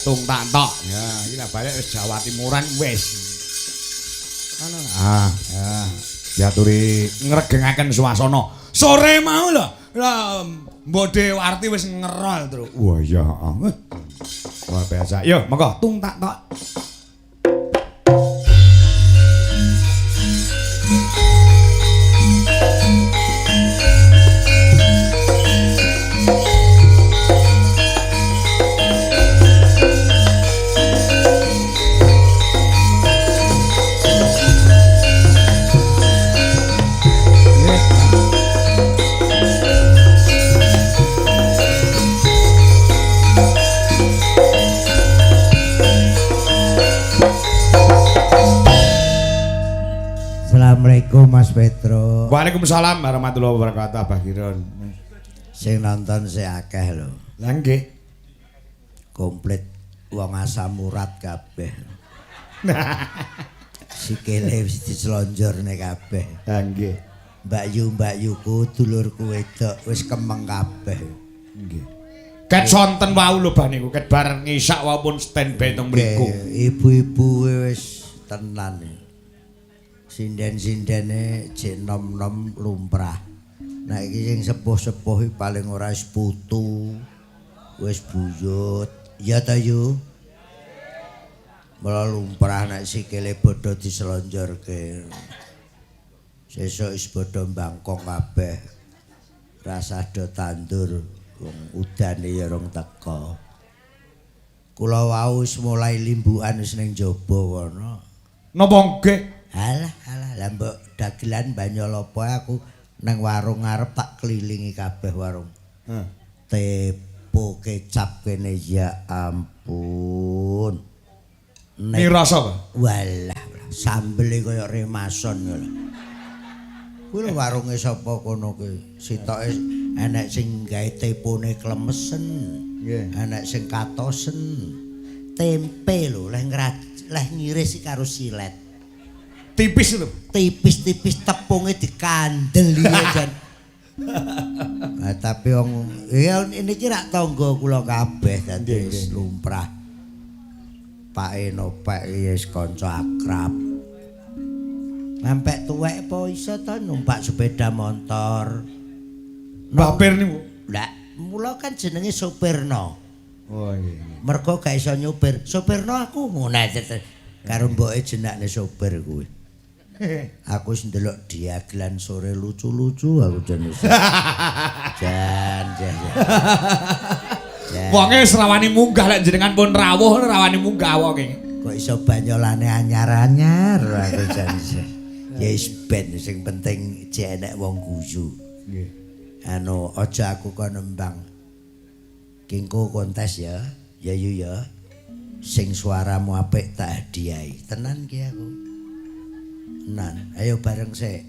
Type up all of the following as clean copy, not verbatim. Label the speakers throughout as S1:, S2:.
S1: Tung tak tok. Ya, iki lah balik wis Jawa Timuran wis. Ana ah, ya. Diaturi ngregengaken suasana. Sore mau lho. Lah Mbok Warti wis ngerol, Truk. Wah iya, heeh. Wah biasa. Yo, monggo tung tak tok.
S2: Assalamualaikum Mas Petro.
S1: Waalaikumsalam warahmatullahi wabarakatuh, Abah Kirun.
S2: Sing nonton sik akeh lho.
S1: Lah nggih.
S2: Komplit wong asam urat kabeh. Sikile wis dislonjorne kabeh.
S1: Lah nggih.
S2: Mbak Yu, Mbak Yuku, dulurku wedok wis kemeng kabeh.
S1: Nggih. Ket sonten wau lho Bah niku, ket bareng ngisak wau pun standby teng mriku.
S2: Ibu-ibu wis tenan. Sinden-sindene jek nom-nom lumrah. Nek iki sing sepuh-sepuh iki paling ora wis putu, wis buyut. Ya ta yu? Mula lumrah nek sikile bodho diselonjorke. Sesuk wis bodho mbangkong kabeh. Rasah do tandur wong udane ya rong teka. Kula wau wis mulai limbukan wis ning jaba kono.
S1: Napa nggih?
S2: Alah, alah, lah mbok dagelan banyol apa aku nang warung ngarep tak kelilingi kabeh warung.
S1: Heeh.
S2: Tepo kecap kene ya ampun. Nek
S1: Mirasa, Pak?
S2: Walah, sambele kaya remason lho. Kuwi lho warunge sapa kono kuwi? Sitoke enek sing gawe tepone klemesen.
S1: Nggih.
S2: Enek sing katosen. Tempe lho leh leh ngiris karo silet.
S1: Tipis lho.
S2: Tipis-tipis tepungnya dikandel ya jan. Nah, tapi wong ya ini ki rak tangga kula kabeh dadi wis lumrah. Pak Enopek wis kanca akrab. Nampek tuwek apa iso to numpak sepeda motor.
S1: Bapir niku.
S2: Lah, mula kan jenenge sopirno.
S1: Oh iya.
S2: Mergo gak iso nyopir. Sopirno aku ngono karo mboke jenakne sopir kuwi. Aku wis ndelok diagelan sore lucu-lucu aku jan. Jan, jan.
S1: Wonge wis rawani munggah lek jenengan pun rawuh rawani munggah wonge.
S2: Kok iso banyolane anyar-anyar aku jan. Ya wis ben sing penting jek enek wong guyu.
S1: Nggih.
S2: Anu aja aku kon nembang. Kingko kontes ya. Ya yu ya. Sing suaramu apik tak hadiahi. Tenan ki aku. Tenan. Ayo bareng sik.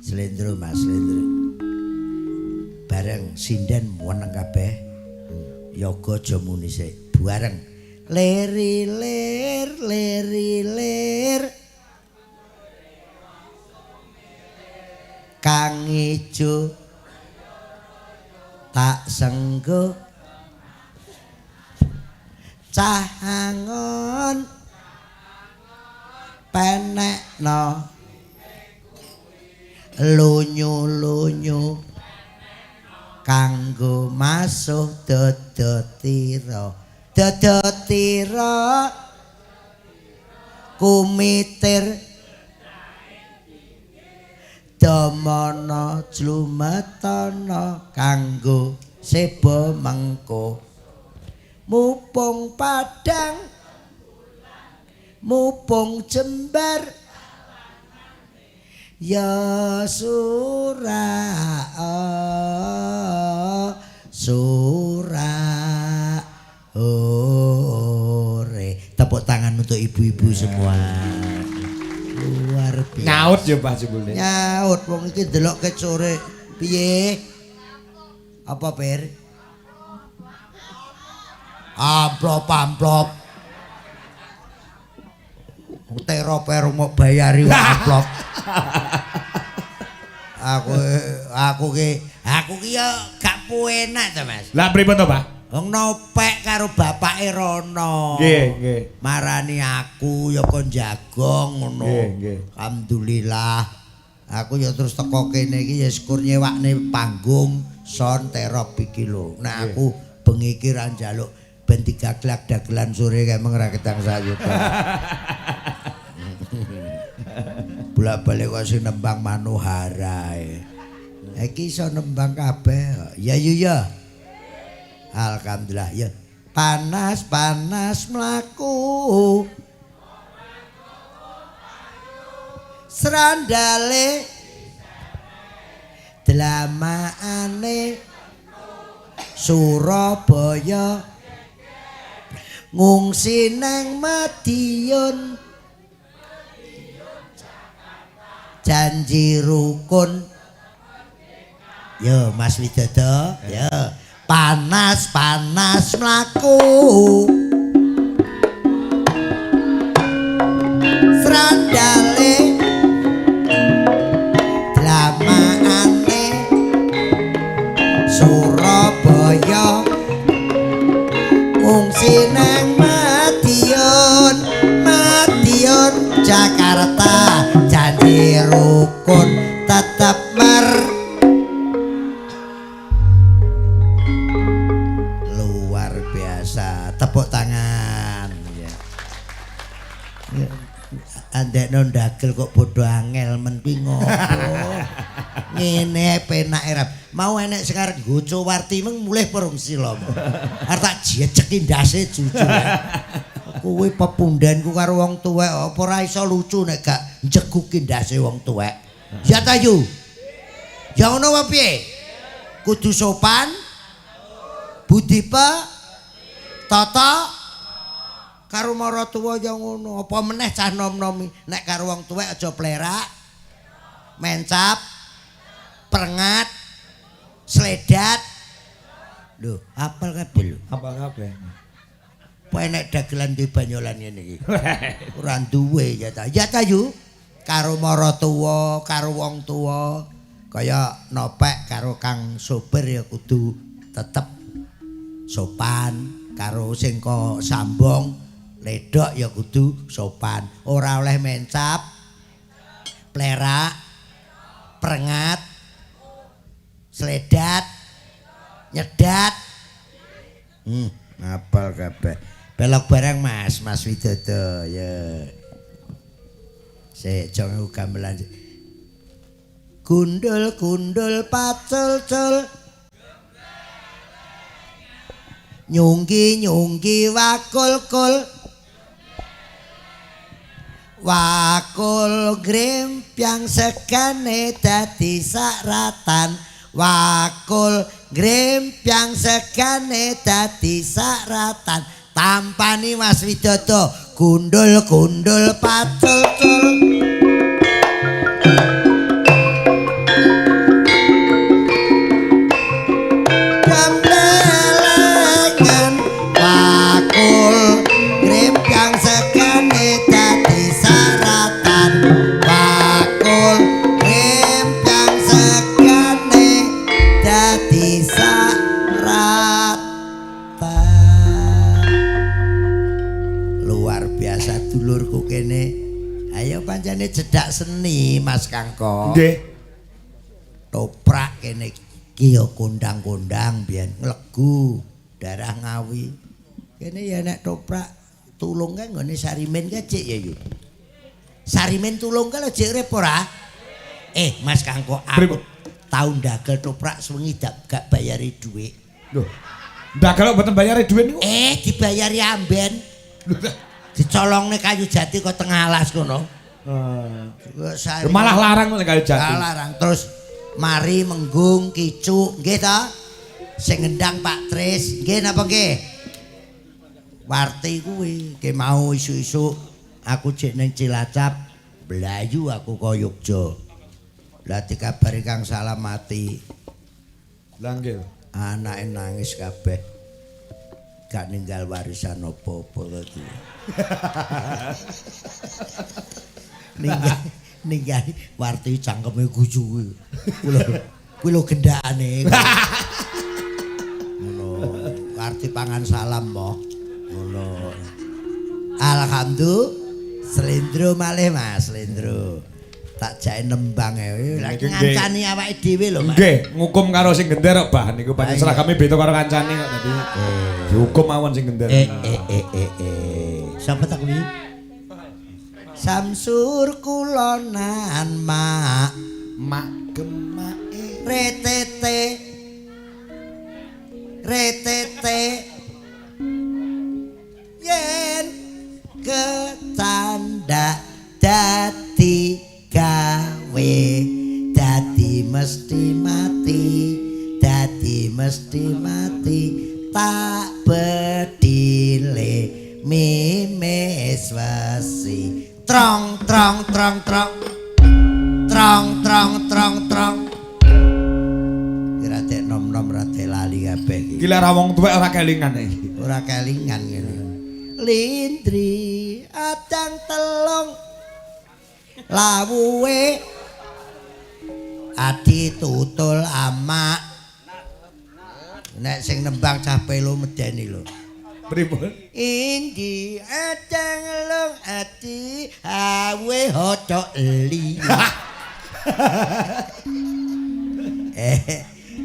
S2: Slendro Mas, slendro. Bareng sinden weneng kabeh. Yoga aja muni sik. Bareng. Leri lir leri lir. Kang ijo tak senggo cah angon penekno lunyu-lunyu kanggo masuh dodotira dodotira kumitir damono jlumetana kanggo seba mengko mupung padang mupung jembar ya surah surah hore. Tepuk tangan untuk ibu-ibu semua. Luar biasa.
S1: Nyaut ya Pak jebule.
S2: Nyaut wong iki ndelok ket sore. Piye? Apa Pir? Amplop amplop. Tero-pero mau bayari amplop. Aku ki ya gak enak to Mas.
S1: Lah pripun to, Pak?
S2: Wong nopek karo bapake Rono.
S1: Nggih, nggih.
S2: Marani aku ya kon jagong ngono.
S1: Nggih, nggih.
S2: Alhamdulillah. Aku ya terus teko kene iki ya syukur nyewakne panggung son terop iki lho. Nek aku bengi iki ra njaluk ben digaglak dagelan sore kae meng ra ketang sayuta. Bolak-balik kok sing nembang Manohara. Iki iso nembang kabeh. Ya ya ya. Alhamdulillah ya. Panas-panas mlaku. Srandale dlamaane Surabaya ngungsi nang Madiun janji rukun. Yo Mas Widodo, yo panas-panas mlaku srandale dlamaane Surabaya ngungsi nang Madiun, Madiun Jakarta janji rukun tetep luar biasa. Tepuk tangan ya. Andekno ndagel kok bodho angel men kuwi ngopo. Ngene penake ra. Mau enek sing arep nggoco warti meng mulih porong sila. Arep tak jejeki ndase jujur. Kuwi pepundhenku karo wong tuwek apa ora iso lucu nek gak njeguki ndase wong tuwek. Ya ta yu? Ya ngono apa piye? Kudu sopan, budi pe, tata karo maratuwa ya ngono. Apa meneh cah nom-nomi nek karo wong tuwek aja plerak, mencap, prengat, sledat. Lho, apal kabeh lho.
S1: Apal kabeh.
S2: Apa enek dagelan di banyolan ngene iki? Ora duwe ya ta. Ya ta yu? Karo maratuwa, karo wong tuwa, kaya nopek karo kang sopir ya kudu tetep sopan, karo sing kok sambong ledok ya kudu sopan, ora oleh mencap, plerak, prengat, sledat, nyedat. Apal kabeh. Belok bareng Mas, Mas Widodo ya. Sik jong gamelan. Gundul-gundul pacul-cul. Nyunggi-nyunggi wakul-kul. Wakul grempyang segane dadi sakratan. Wakul grempyang segane dadi sakratan. Tampani Mas Widodo, gundul-gundul pacul-cul. Gamblengan wakul grempyang segane dadi saratan. Wakul grempyang segane dadi saratan. Luar biasa dulurku kene. Ayo pancene cedak seni Mas Kangko.
S1: Nggih.
S2: Toprak kene iki ya kondang-kondang biyen nglegu darah Ngawi. Kene ya nek toprak tulung kae nggone Sarimin kae cik ya yu. Sarimin tulung kae lho cik urip ora? Mas Kangko aku tau ndagel toprak sewengi gak bayari dhuwit.
S1: Lho. Ndagel kok mboten bayari dhuwit niku?
S2: Dibayari amben. Dicolongne kayu jati kok tengah alas kono.
S1: Malah larang kok kayu jati.
S2: Larang terus mari menggung kicuk nggih ta? Sing ngendang Pak Tris, nggih napa nggih? Warti kuwi ki mau isuk-isuk aku jek ning Cilacap, mlayu aku ka Yogya. Lah dikabari Kang Salam mati.
S1: Lah nggih.
S2: Anake nangis kabeh. Gak ninggal warisan apa-apa tadi. Ninggal warti cangkeme guyu kuwi. Kuwi lho gendakane. Ngono. dipangan salam mo. Ngono. Alhamdulillah. Slendro malih Mas, slendro. Tak jake nembang ae. Lah ngancani awake dhewe lho, Mas.
S1: Nggih, ngukum karo sing gender kok, Bah. Niku pancen seragame beda karo kancane kok dadi. Dihukum mawon sing gender.
S2: Sapa ta kuwi? Samsur kulonan mak
S1: mak gemake
S2: retete retete yen kecandak dadi gawe dadi mesti mati dadi mesti mati tak bedile mimis wesi trong trong trong trong trong trong trong trong. Rada nom-nom rada lali kabeh iki.
S1: Iki lek ora wong tuwek ora kelingan iki.
S2: Ora kelingan ngene. Lindri adang telung lawuhe adi tutul amak. Nek sing nembang cah pelo medeni lho.
S1: Pripun?
S2: Indi adang telung adi awe hodok li.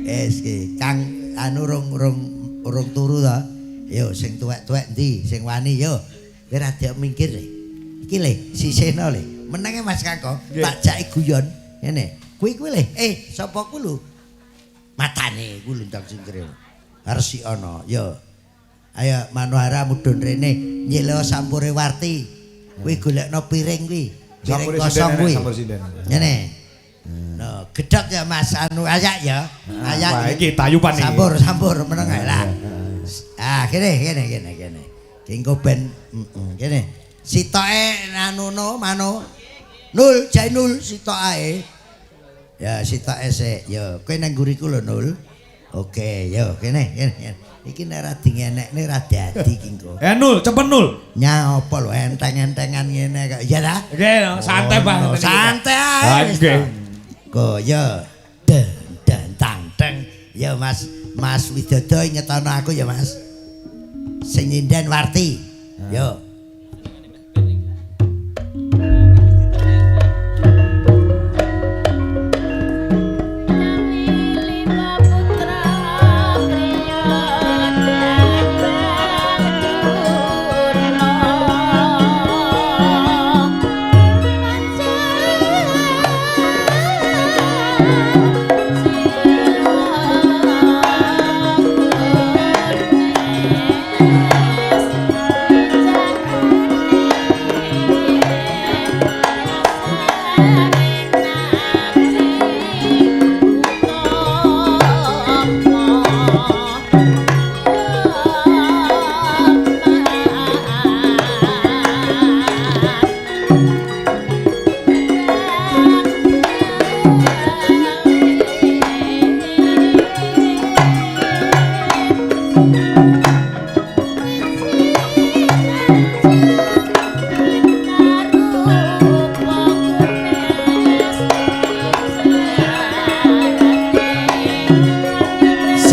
S2: Eske Kang anu rung turu ta. Yo sing tuwek-tuwek ndi sing wani yo. Kowe rada minggir le. Iki le sisihno le. Menenge Mas Kangko tak jake guyon ngene. Kuwi kuwi le. Sapa ku lho? Matane ku lho ndang singkire. Resikana yo. Ayo Manohara mudhun rene nyilo sampure Warti. Kuwi golekno piring kuwi. Piring kosong kuwi. Ngene. No, gedhok ya Mas anu ayak ya. Ayak.
S1: Wah iki tayupan iki.
S2: Sampur meneng ae lah. Ah kene. Ki engko ben kene. Sitoke anu no mano. Nul jae nul sitok ae. Ya sitoke sik. Ya kowe nang nguriku lho Nul. Oke, yo kene kene. Iki nek ra dingenekne ra dadi iki engko.
S1: Nul, cepet Nul.
S2: Nya apa lho enteng-entengan ngene kok. Ya ta?
S1: Nggih, santai Pak.
S2: Santai ae.
S1: Nggih.
S2: Kaya den den tang teng. Ya Mas, Mas Widodo ingetono aku ya Mas. Sing nyinden Warti. Yo.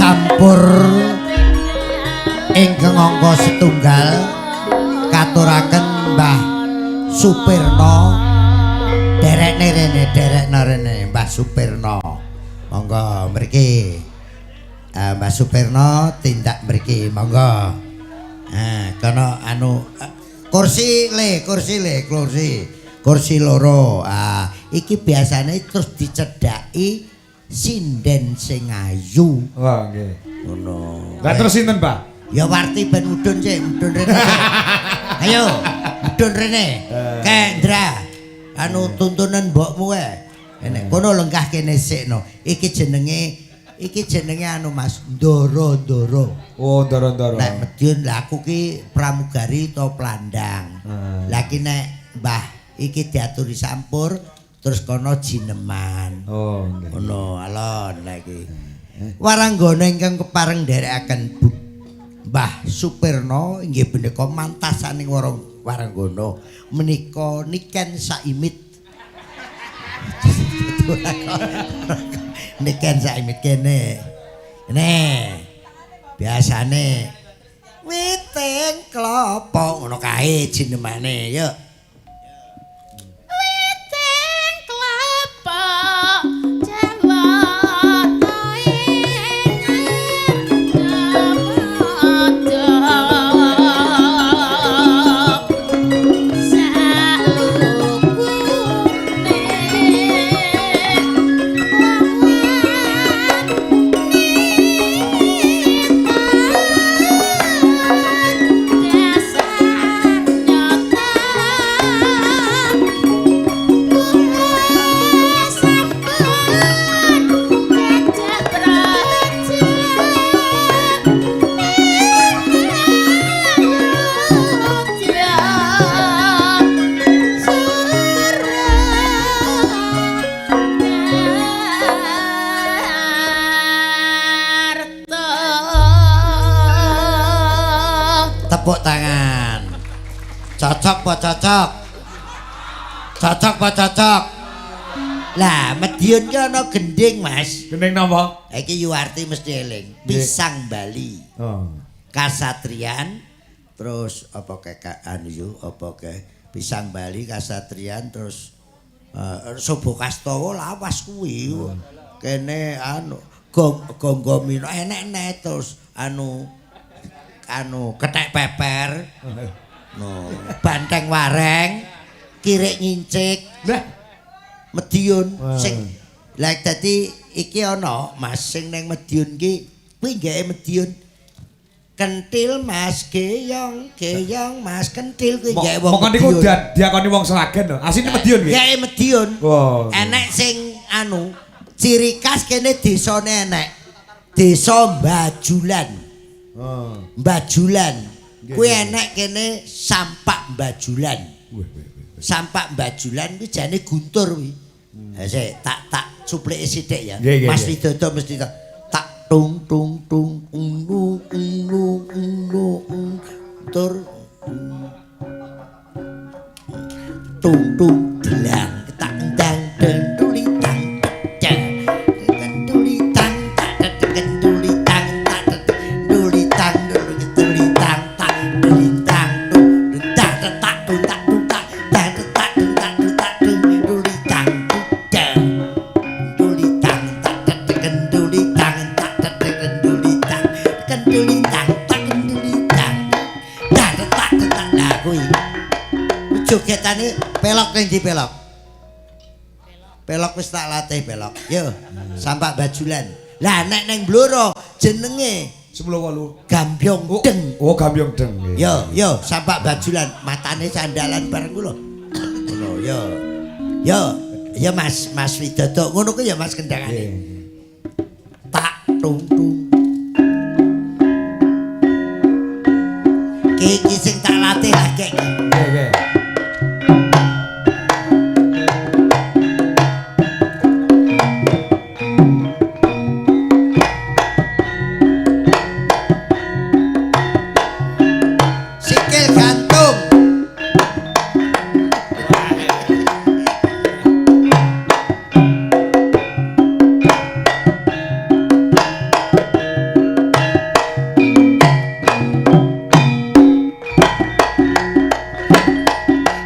S2: Sampur ingkang angka setunggal katuraken Mbah Supirno. Derekne rene, derekne rene Mbah Supirno. Monggo mriki. Mbah Supirno tindak mriki, monggo. Kono anu kursi le, kursi le, kursi. Kursi loro. Ah, iki biasane terus dicedhaki sinden sing ayu.
S1: Wah, nggih.
S2: Ngono.
S1: Lah terus sinten, Pak?
S2: Ya Warti ben mudhun sik, mudhun rene. Ayo, mudhun rene. Kendra. Anu tuntunan mbokmu kae. Enek kono lenggah kene sik no. Iki jenenge anu Mas, Ndoro-ndoro.
S1: Oh, Ndoro-ndoro.
S2: Nek Madiun lah aku ki pramugari to plandang. Lah ki nek Mbah iki diaturi sampur terus kono jineman.
S1: Oh, nggih.
S2: Ngono alon lah iki. Waranggana ingkang kepareng nderekaken Mbah Supirno inggih punika mantasaning waranggana menika Niken Saimit. Niken Saimit kene. Kene. Biasane Witing klopo ngono kae jinemane yo.
S3: Witing klopo jawata ing padha salukune
S2: Tepuk tangan. Cocok apa cocok? Cocok apa cocok? Lah, Madiun ki ana gending, Mas.
S1: Gending napa?
S2: Iki Yuwarti mesti eling. Pisang Bali.
S1: Oh.
S2: Kasatrian terus apa kekaan yo apa ke Pisang Bali Kasatrian terus Sobo Kastawa lawas kuwi. Kene anu Gonggomino enek-enek terus anu kethek peper. No, banteng wareng, kirik ngincik.
S1: Lah,
S2: Madiun sing lah dadi iki ana Mas sing ning Madiun ki kuwi nggake Madiun. Kentil Mas Geyong, Geyong Mas Kentil kuwi nggake wong
S1: mongko niku
S2: Madiun.
S1: diakoni wong Sragen lho. Asline Madiun nggih.
S2: Nggake Madiun.
S1: Wah.
S2: Enek sing anu ciri khas kene desane enek. Desa Bajulan.
S1: Oh.
S2: Bajulan. Kuwi
S1: nggih.
S2: enek kene sampak Bajulan.
S1: Wih, wih, wih.
S2: Sampak Bajulan kuwi jane Guntur kuwi. Ha sik tak suplike sithik ya.
S1: Nggih, nggih,
S2: Mas
S1: nggih.
S2: Widodo mesti tak tung tung tung ung ung ung ung ung tur tung tung delang tak ndang denduli tang tang denduli tang tak denduli tang tak denduli tang denduli tang tak denduli tang tak tak tak tak tak tak tak tak tak denduli tang tang denduli tang tak denduli tang tak denduli tang denduli tang tak denduli tang tak tak tak lah kuwi jogetane pelok ning ndi pelok? Pelok wis tak latih pelok. Yo, sampak Bajulan. Lah nek ning Blora jenenge
S1: 98.
S2: Gambyong Deng.
S1: Oh, Gambyong Deng. Nggih.
S2: Yo, yo sampak Bajulan, matane sandalan bareng ku lho. Ngono yo. Yo, yo Mas, Mas Widodo ngono ku ya Mas kendangane. Tak tung tung. Iki sing tak latih lagi iki.
S1: Nggih, nggih.
S2: Sikil gantung.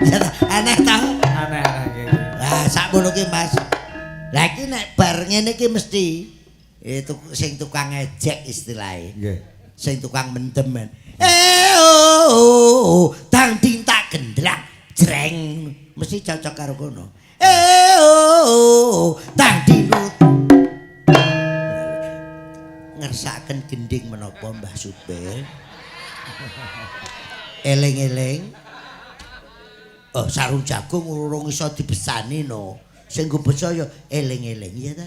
S2: Ya ta, aneh ta?
S1: Aneh-aneh nggih.
S2: Lah sakmono ki Mas. Lah iki nek bar ngene iki mesti itu sing tukang ejek istilahé.
S1: Nggih.
S2: Sing tukang mendem. Oh, tang ding tak gendlang jreng mesti cocok karo kono. Oh, tang ding ngersakaken gending menapa Mbah Supir? Eling-eling. Oh, sarung jagung urung iso dibesani no. Sing nggo besa ya eling-eling ya ta.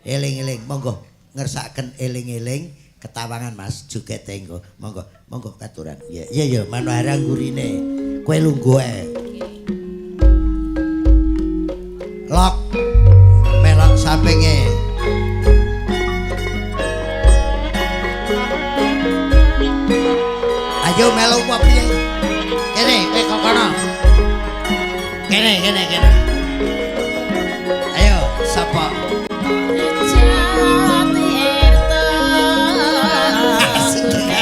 S2: Eling-eling, monggo ngersakaken eling-eling ketawangan Mas jogete engko. Monggo, monggo katuran. Ya, iya ya Manohara gurine. Kowe lungguh ae. Lok melok sampinge. Ayo melu apa piye? Kene, kowe kok kono. Kene, kene, kene. Ayo, sapa? Asik, asik.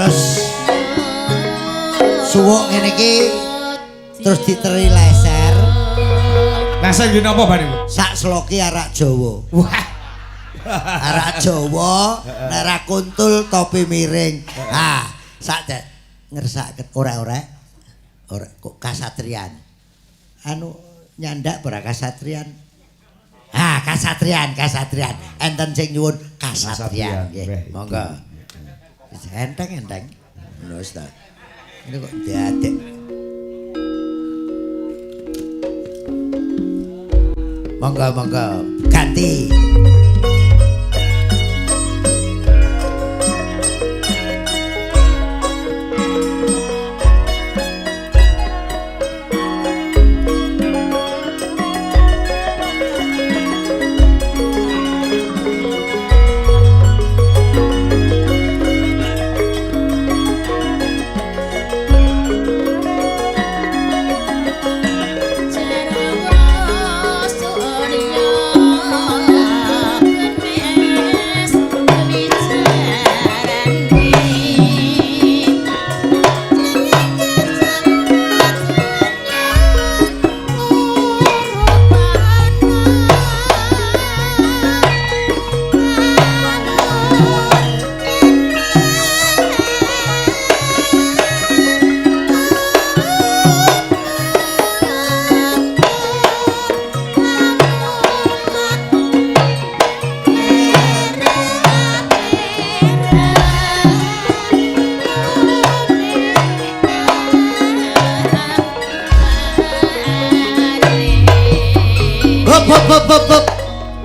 S2: Terus suwuk ngene iki terus diteri leser.
S1: Leser nggih napa bar niku?
S2: Sak sloki arak Jawa.
S1: Wah.
S2: Arak Jawa nek ra kuntul topi miring. Ah, sak ngersake ora-ora. Ora kok kasatriyan. Anu nyandak ora kasatriyan. Ah, kasatriyan, kasatriyan. Enten sing nyuwun kasatriyan. Nggih, monggo. Enteng-enteng. Ngono wis ta. Ini kok diadek. Monggo, monggo. Ganti.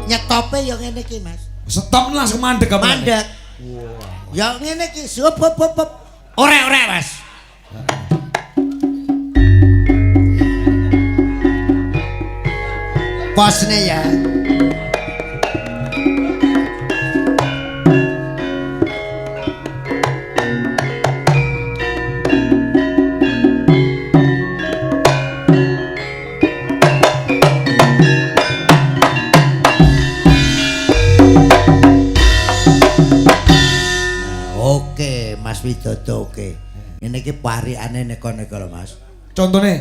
S2: Nyetope ya ngene iki, Mas.
S1: Stop langsung mandek apa?
S2: Mandek. Ya ngene iki, hop hop hop. Ora-ora, Mas. Posne ya. Mas Widodo oke. Ngene iki parikane neko-neko lho, Mas.
S1: Contone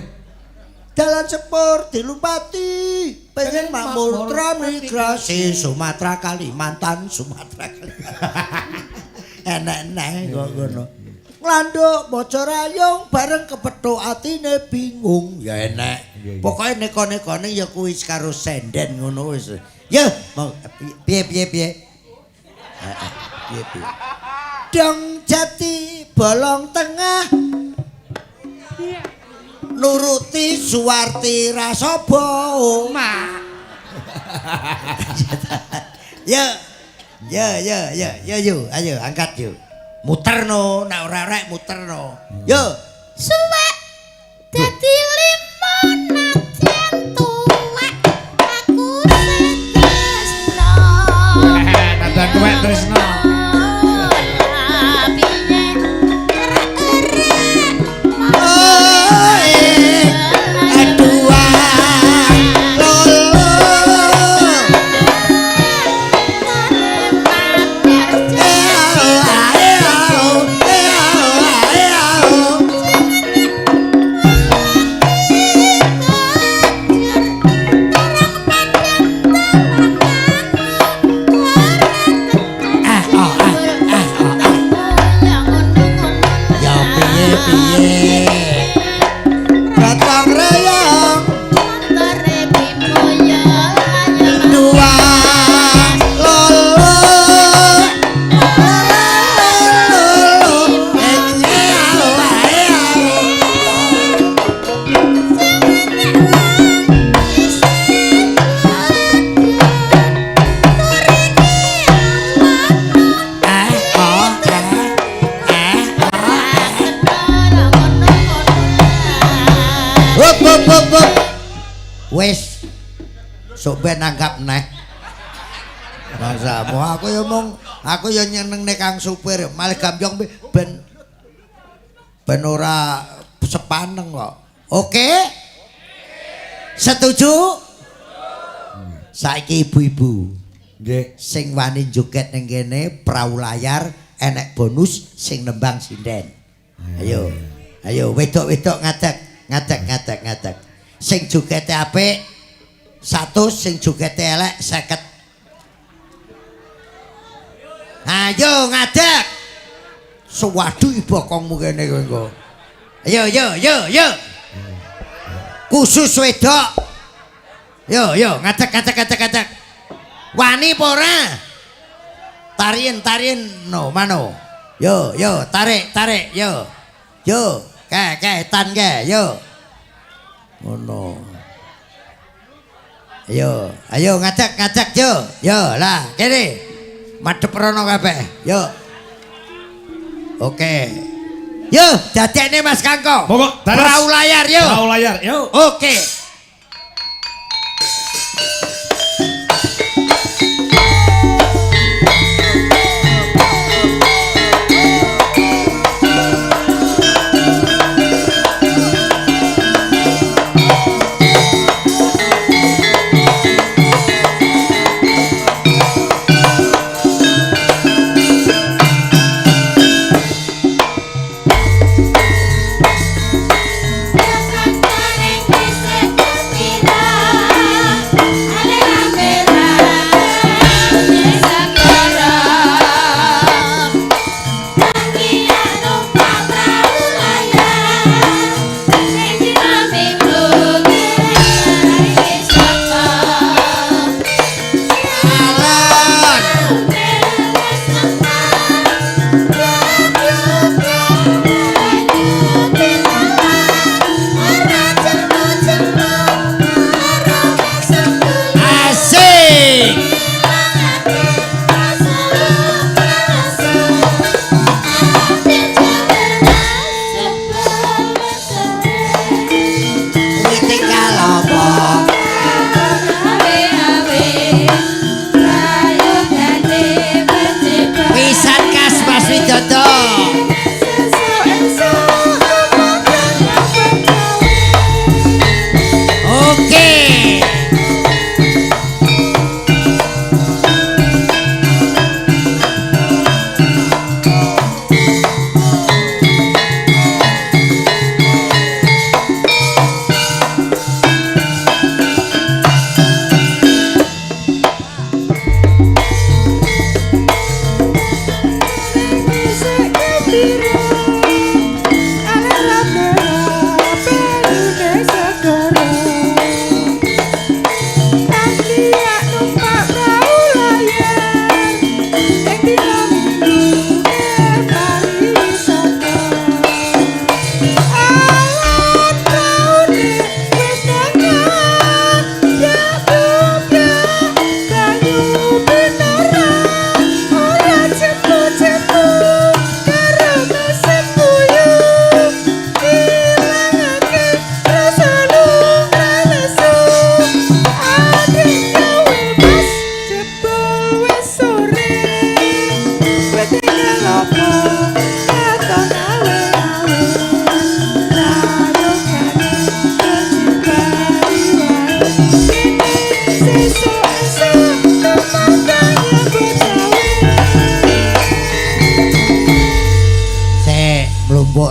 S2: dalan sepur dilumpati, pengen makmur transmigrasi Sumatera Kalimantan, Sumatera Kalimantan. Enek-enek kok ngono. Nglanduk maca rayung bareng kepethuk atine bingung. Ya enek. Pokoke neko-nekone ya kuwi karo senden ngono wis. Ya, mau piye piye piye. Heeh, piye piye. Dong jati bolong tengah nuruti Suwarti Rasobo omah. Ya ya ya ya ya yo ayo angkat yo. Muterno nek ora rek muterno. Yo
S3: suwek dadi limo nadyan tuwek aku setresno.
S1: Nadyan tuwek tresno.
S2: Wis sok ben nanggap neh. Bangsamu aku ya mung aku ya nyenengne Kang supir malih gambyong ben ben ora sepaneng kok. Oke? Setuju? Saiki ibu-ibu
S1: nggih
S2: sing wani joget ning kene prau layar enek bonus sing nembang sinden. Ayo. Ayo wedok-wedok ngadeg, ngadeg, ngadeg, ngadeg. Sing jogete apik 100, sing jogete elek 50. Ayo ngadeg. Suwadu bokongmu kene kowe engko. Ayo yo yo yo. Khusus wedok. Yo yo ngadeg ngadeg ngadeg ngadeg. Wani apa ora? Tarien tarien no mano. Yo yo tarik tarik yo. Yo kae kae tan kae yo. Ngono. Ayo ayo ngadeg ngadeg yo. Yo lah kene. Madhep rono kabeh. Yo. Oke. Yo, dadekne Mas Kangko.
S1: Monggo, dados.
S2: Perahu layar yo.
S1: Perahu layar, yo.
S2: Oke.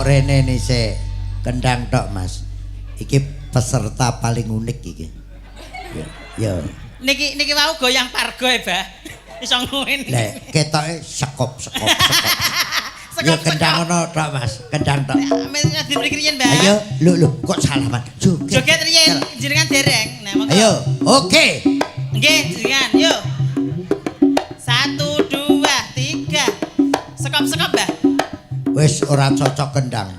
S2: Rene nih se kendang tok Mas. Iki peserta paling unik iki. Yo.
S4: Niki niki wau goyang pargo e, Bah. Iso ngene.
S2: Lek ketoke sekop sekop sekop. Yo kendang ono tok Mas, kendang tok.
S4: Diberi riyen, Mbak.
S2: Ayo, lho lho kok salaman. Joget.
S4: Joget riyen jenengan dereng. Nah, monggo.
S2: Ayo, oke.
S4: Nggih, jenengan, yo. 1 2 3. Sekop-sekop, Mbah.
S2: Wis ora cocok kendang.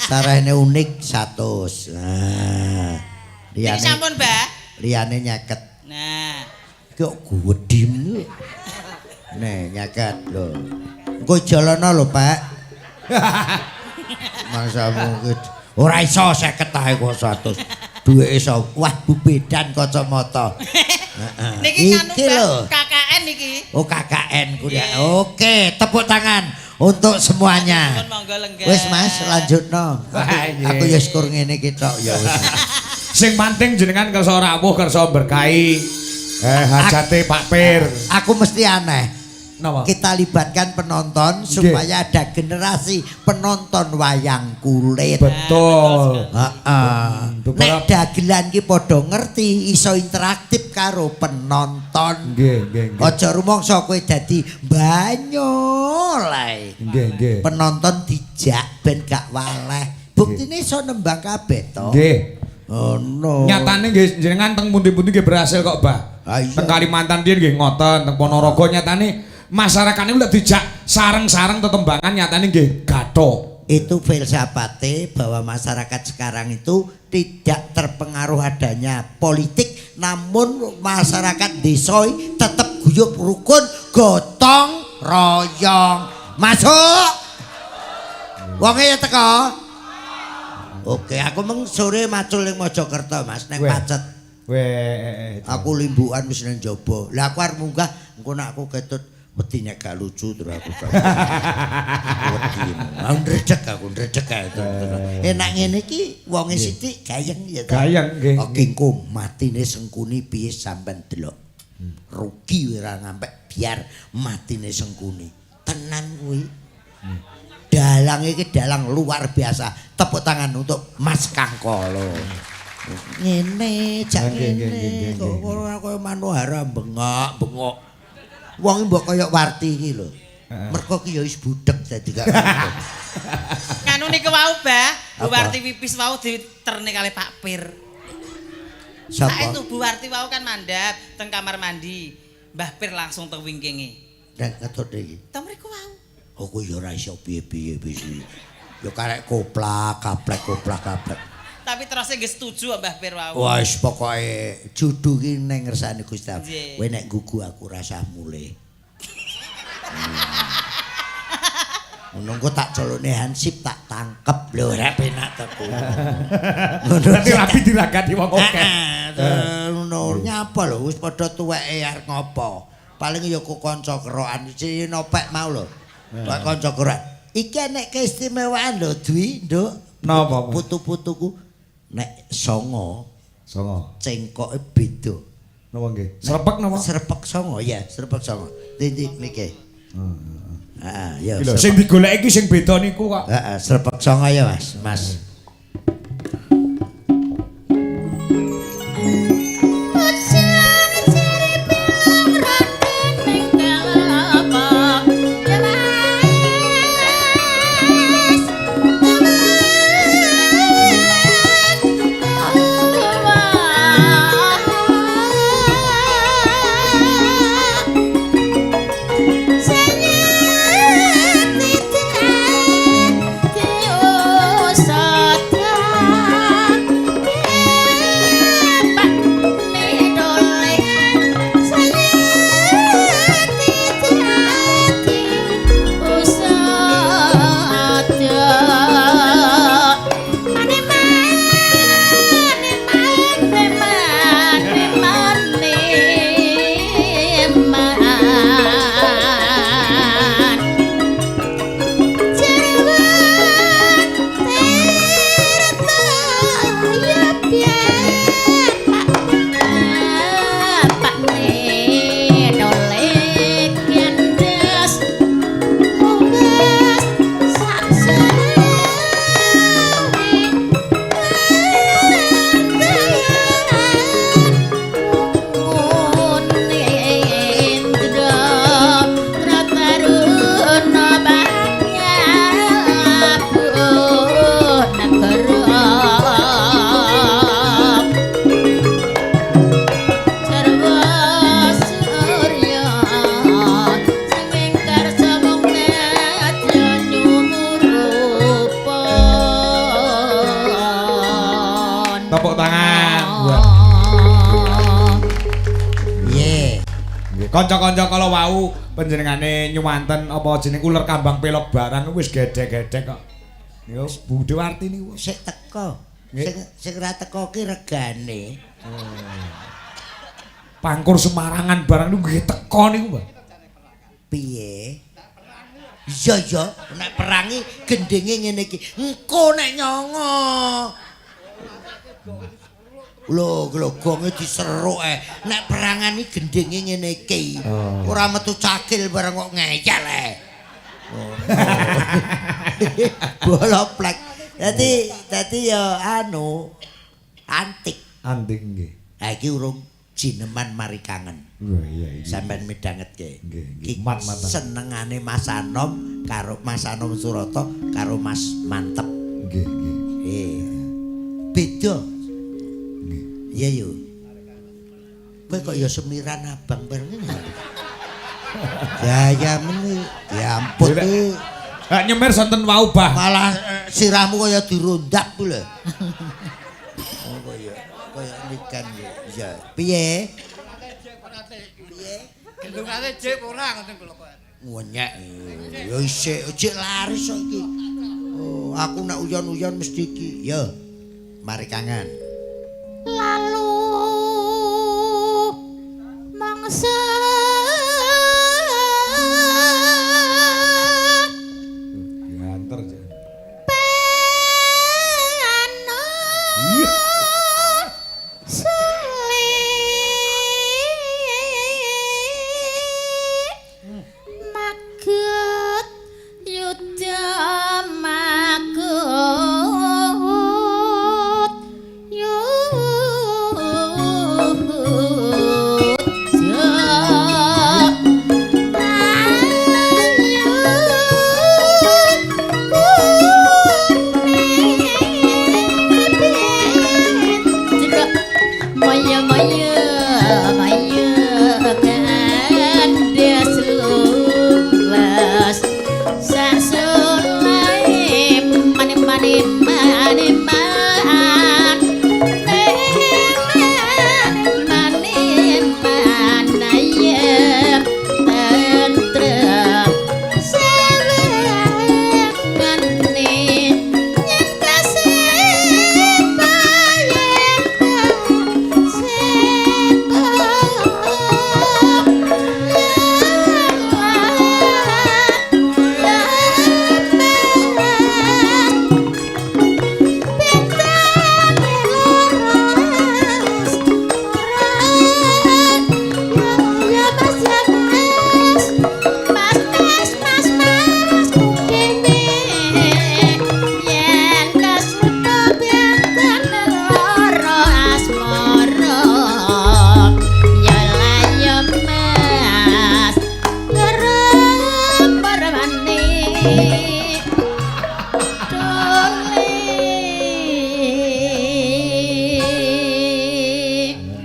S2: Sarene unik 100. Nah. Liyane
S4: sampun, Mbah.
S2: Liyane nyeket.
S4: Nah.
S2: Iki kok gedhi men. Nih nyeket lho. Engko jalono lho, Pak. Mangsamu ora iso 50 ae kok 100. Duweke iso. Wah, bubedan kacamata. Heeh.
S4: Niki nganu, Mbah, KKN niki.
S2: Oh, KKN kuwi. Oke, tepuk tangan untuk semuanya. Wis Mas, lanjutno. Aku ya syukur ngene iki tok ya wis.
S1: Sing penting jenengan kersa rawuh, kersa berkahi hajate Pak Pir.
S2: Aku mesti aneh.
S1: Napa?
S2: Kita libatkan penonton supaya ada generasi penonton wayang kulit.
S1: Betul.
S2: Heeh.
S1: Beberapa-
S2: Nek dagelan ki padha ngerti iso interaktif karo penonton.
S1: Nggih, nggih, nggih.
S2: Aja rumangsa kowe dadi banyol ae.
S1: Nggih, nggih.
S2: Penonton dijak ben gak waleh. Buktine iso nembang kabeh to.
S1: Nggih.
S2: Oh no.
S1: Nyatane nggih jenengan teng pundi-pundi nggih berhasil kok, Mbah.
S2: Ah, iya.
S1: Teng Kalimantan riyen nggih ngoten, teng Ponorogo nyatane masyarakat niku lek dijak sareng-sareng tetembangan nyatane nggih gathuk.
S2: Itu filsafate bahwa masyarakat sekarang itu tidak terpengaruh adanya politik, namun masyarakat desa tetap guyub rukun, gotong royong. Masuk. Wonge ya teko. Oke, aku meng sore macul ning Mojokerto, Mas, ning
S1: Weh.
S2: Pacet.
S1: Weh.
S2: Aku limbukan wis nang jaba. Lah aku arep munggah, engko nek aku ketut wedi nek gak lucu terus aku gak. Wedi. Aku ndredeg aku ndredeg kae. Enak ngene iki wonge sithik gayeng ya ta.
S1: Gayeng, nggih.
S2: Oke, engko matine Sengkuni piye sampean delok. Rugi ora ngampek biar matine Sengkuni. Tenan kuwi. Dalang iki dalang luar biasa. Tepuk tangan untuk Mas Kangkolo. Ngene, jak
S1: Nggih, nggih,
S2: ngene.
S1: nggih,
S2: Kok
S1: nggih.
S2: ora kaya Manohara bengok, bengok. Wong mbok kaya Warti iki lho. Mergo ki ya wis budhek dadi gak.
S4: Nganu niku wau, Bah. Bu
S2: Apa?
S4: Warti pipis wau diterne kali Pak Pir.
S2: Sapa?
S4: Saestu Bu Warti wau kan mandap teng kamar mandi. Mbah Pir langsung teng wingkinge.
S2: Nek ngetut iki.
S4: Teng mriku wau.
S2: Aku ya ora iso piye-piye wis. Ya karek koplak, kaplek, koplak, kaplek.
S4: Tapi terusnya nggih setuju kok Mbah Pir wau.
S2: Wah, wis pokoke judu ki ning ngersane Gusti Allah.
S4: Nggih.
S2: Kowe nek gugu aku rasah mulih. Ngono engko tak celukne hansip tak tangkep lho ora penak to ku. Ngono.
S1: Berarti rapi diragati wong akeh.
S2: Heeh, ngono nyapa lho wis padha tuweke arep ngopo. Paling ya ku kanca kerokan si nopek mau lho. Kok kanca kerokan. Iki nek keistimewaan lho Dwi, Nduk.
S1: Napa?
S2: Putu-putuku nek songo
S1: Songo.
S2: cengkoke beda.
S1: Napa nggih? Srepek napa?
S2: Srepek songo ya, srepek songo. Ndi mike. Heeh, ya.
S1: Iki lho sing digoleki iki sing beda niku kok.
S2: Heeh, srepek songo ya, Mas. Mas.
S3: Ujang jere pilung ronde ning kelapa. Ya Mas.
S1: Tepuk tangan. Wah.
S2: Piye?
S1: Nggih, kanca-kanca kala wau panjenengane nyuwanten apa jeneng uler kambang pelok barang wis gedhek-gedhek kok. Niku Bu Dewarti niku.
S2: Sik teko.
S1: Nggih.
S2: Sing sing ra teko ki regane.
S1: Pangkur Semarangan barang niku nggih teko niku, Mbah.
S2: Piye? Iya iya, nek perangi gendinge ngene iki. Engko nek nyongo. Lho, lho gonge diseruk ae. Nek perangan iki gendinge ngene iki.
S1: Oh.
S2: Ora metu cakil bareng kok ngeyel ae. Oh. Boloplek. Dadi ya anu antik.
S1: Antik nggih.
S2: Ha iki urung jineman mari kangen.
S1: Wah iya iki.
S2: Sampeyan midhangetke.
S1: Nggih, nggih.
S2: Ki
S1: Mat-matan.
S2: senengane Mas Anom karo Mas Anom Surata karo Mas Mantep.
S1: Nggih, nggih.
S2: Beda.
S1: Nggih.
S2: Iya yo. Kowe kok ya semiran abang bareng ngene. Gaya meni, ya ampun iki
S1: Hak nyemir sonten wau bah.
S2: malah sirahmu kaya dirundap ku lho. Oh kaya kaya nikan ya. Iya. Piye? Piye?
S5: Gendongane jek ora ngoten kula kok.
S2: Ngenyek. Ya isik, jek laris kok iki. Oh, aku nek uyon-uyon mesti iki. Ya. Mari kangen.
S3: Lalu mangsa
S1: Dianter. Cek.
S3: pano
S1: Iya.
S3: sule magut yuda magut yuda Maya maya maya kandas lulas sasulai mane mane mane man mane manayem tentrem sewengane yen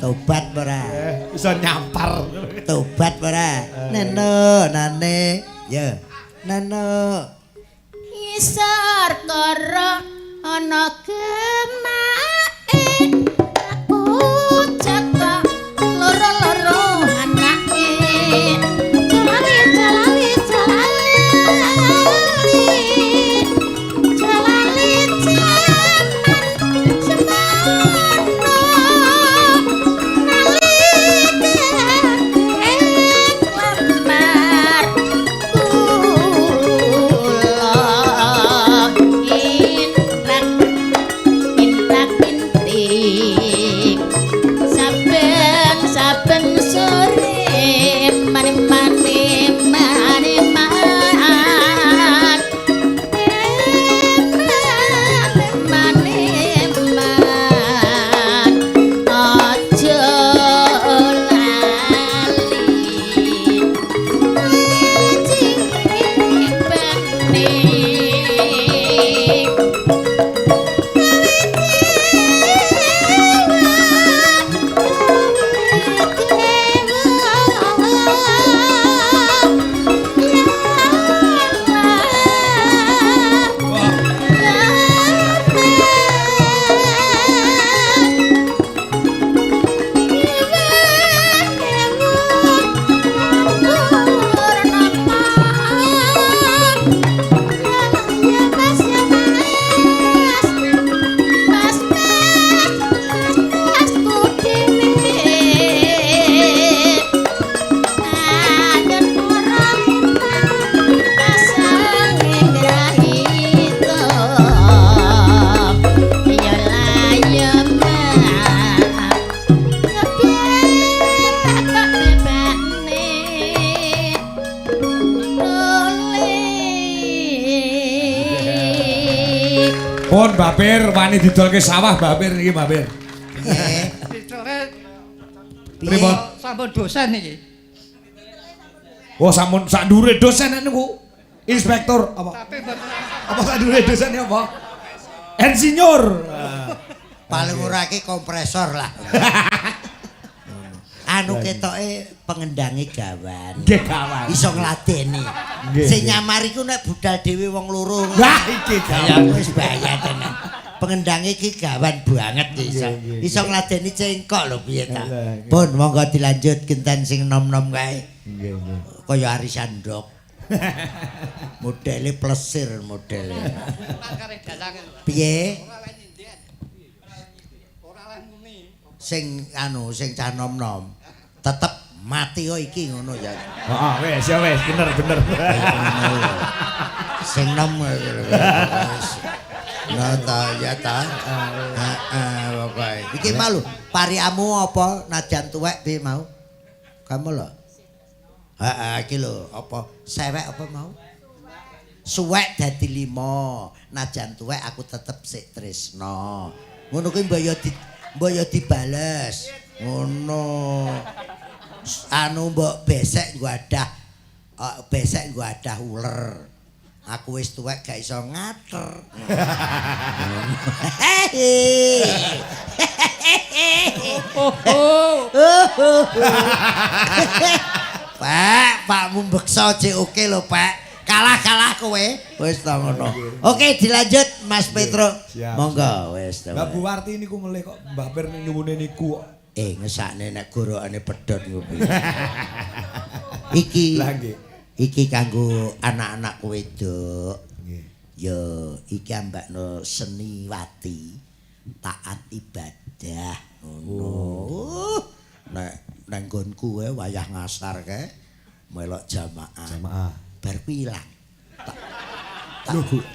S2: Tobat ora?
S1: Iso nyampar.
S2: Tobat ora? Neno, nane. Ya. Neno.
S3: Ngisor koro ana gemake aku cekak loro-loro anake jalali jalali jalali jalali jaman semono nalika ing lemar kula inten inten
S1: Pun Mbah Pir wani didolke sawah Mbah Pir niki Mbah Pir.
S2: Piye?
S5: Titele
S1: Pripun?
S5: sampun dosen niki.
S1: Oh sampun sak ndure dosen niku. Inspektur apa?
S5: Tapi mboten
S1: Apa sak ndure dosen apa? Insinyur.
S2: Paling ora iki kompresor lah. Anu ketoke pengendange gawan.
S1: Nggih gawan.
S2: Iso ngladeni.
S1: Nggih,
S2: Sing
S1: nggih.
S2: nyamar iku nek budal dhewe wong loro.
S1: Wah iki
S2: Ya
S1: gawan.
S2: wis bahaya tenan. Pengendange iki gawan banget iso.
S1: Nggih, nggih,
S2: Iso ngladeni cengkok lho piye ta.
S1: Lah, nggih.
S2: Pun monggo dilanjut genten sing nom-nom kae.
S1: Nggih nggih.
S2: Kaya arisan ndok. Modele plesir modele.
S5: kare dalang.
S2: Piye?
S5: Ora leh nyinden. Ora leh muni.
S2: Sing anu sing cah nom-nom tetep mati kok iki ngono ya.
S1: Heeh wis ya wis bener bener.
S2: Ngono lho. Sing nom wis. Nah ta ya ta. Heeh pokoke. Iki mau lho, pariamu apa najan tuwek piye mau? Kamu lho. Heeh iki lho apa sewek apa mau? Suwek dadi lima. Najan tuwek aku tetep sik tresno. Ngono kuwi mbok yo di mbok yo dibales. Ngono. Anu mbok besek nggo adah besek nggo adah uler. Aku wis tuwek gak iso ngater.
S5: Oh,
S2: Pak, Pakmu mbeksa cek oke lho, Pak. Kalah-kalah kowe. Wis ta ngono. Oke, dilanjut Mas Petro.
S1: Siap,
S2: Monggo wis ta.
S1: Mbak Bu Warti niku melih kok Mbah Pir nyuwune niku kok.
S2: Ngesakne nek gorokane pedhot ngopi. Iki
S1: Lah nggih.
S2: iki kanggo anak-anak wedok.
S1: Nggih.
S2: Ya iki ambakno seniwati taat ibadah ngono. Nek nang nggonku wae wayah ngasar kae melok jamaah.
S1: Jamaah.
S2: Bar kuwi ilang.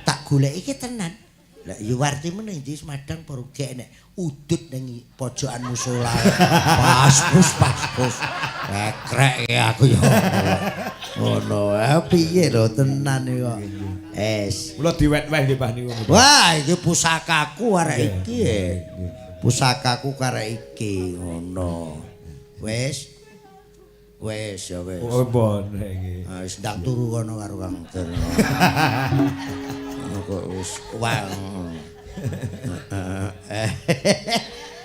S2: Tak goleki iki tenan. Lah ya wartimu ning ndi Semadang apa rugek nek udut ning pojokan musala. Pas pas. Kekrek ya aku ya. Ngono, piye lho tenan iki kok. Es.
S1: Kula diwet-weh nggih Mbah niku.
S2: Wah, iki pusakaku arek iki. Pusakaku karek iki ngono. Wis. Wis ya wis.
S1: Oh bon nggih.
S2: Ah, wis ndang turu kono karo Kang Darno. Kok wis wah.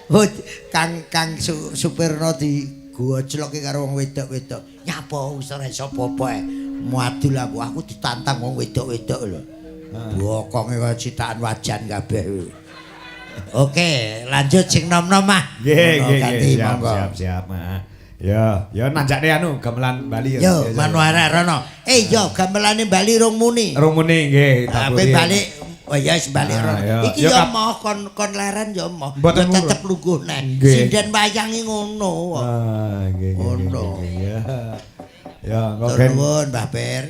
S2: Oh, Kang Kang Supirno di gojloke karo wong wedok-wedok. Nyapa wis ora iso apa-apa ae. Muadul aku ditantang wong wedok-wedok lho. Bokonge kaya citakan wajan kabeh. Oke, lanjut sing nom-nom ah.
S1: Nggih nggih
S2: Ganti,
S1: nggih siap
S2: monggo.
S1: siap siap. Heeh. Ya, ya nanjakne anu gamelan Bali ya.
S2: Yo, Manuara rono. Yo gamelane Bali rong muni.
S1: Rong muni nggih.
S2: Kowe balik, oh ya wis balik rono. Iki yo moh kon leren yo moh.
S1: Mboten
S2: Tetep lungguh neh. Sinden wayangi ngono.
S1: Ah, nggih nggih.
S2: Ngono.
S1: Ya. Ya, engko ben
S2: Nuwun Mbah Per.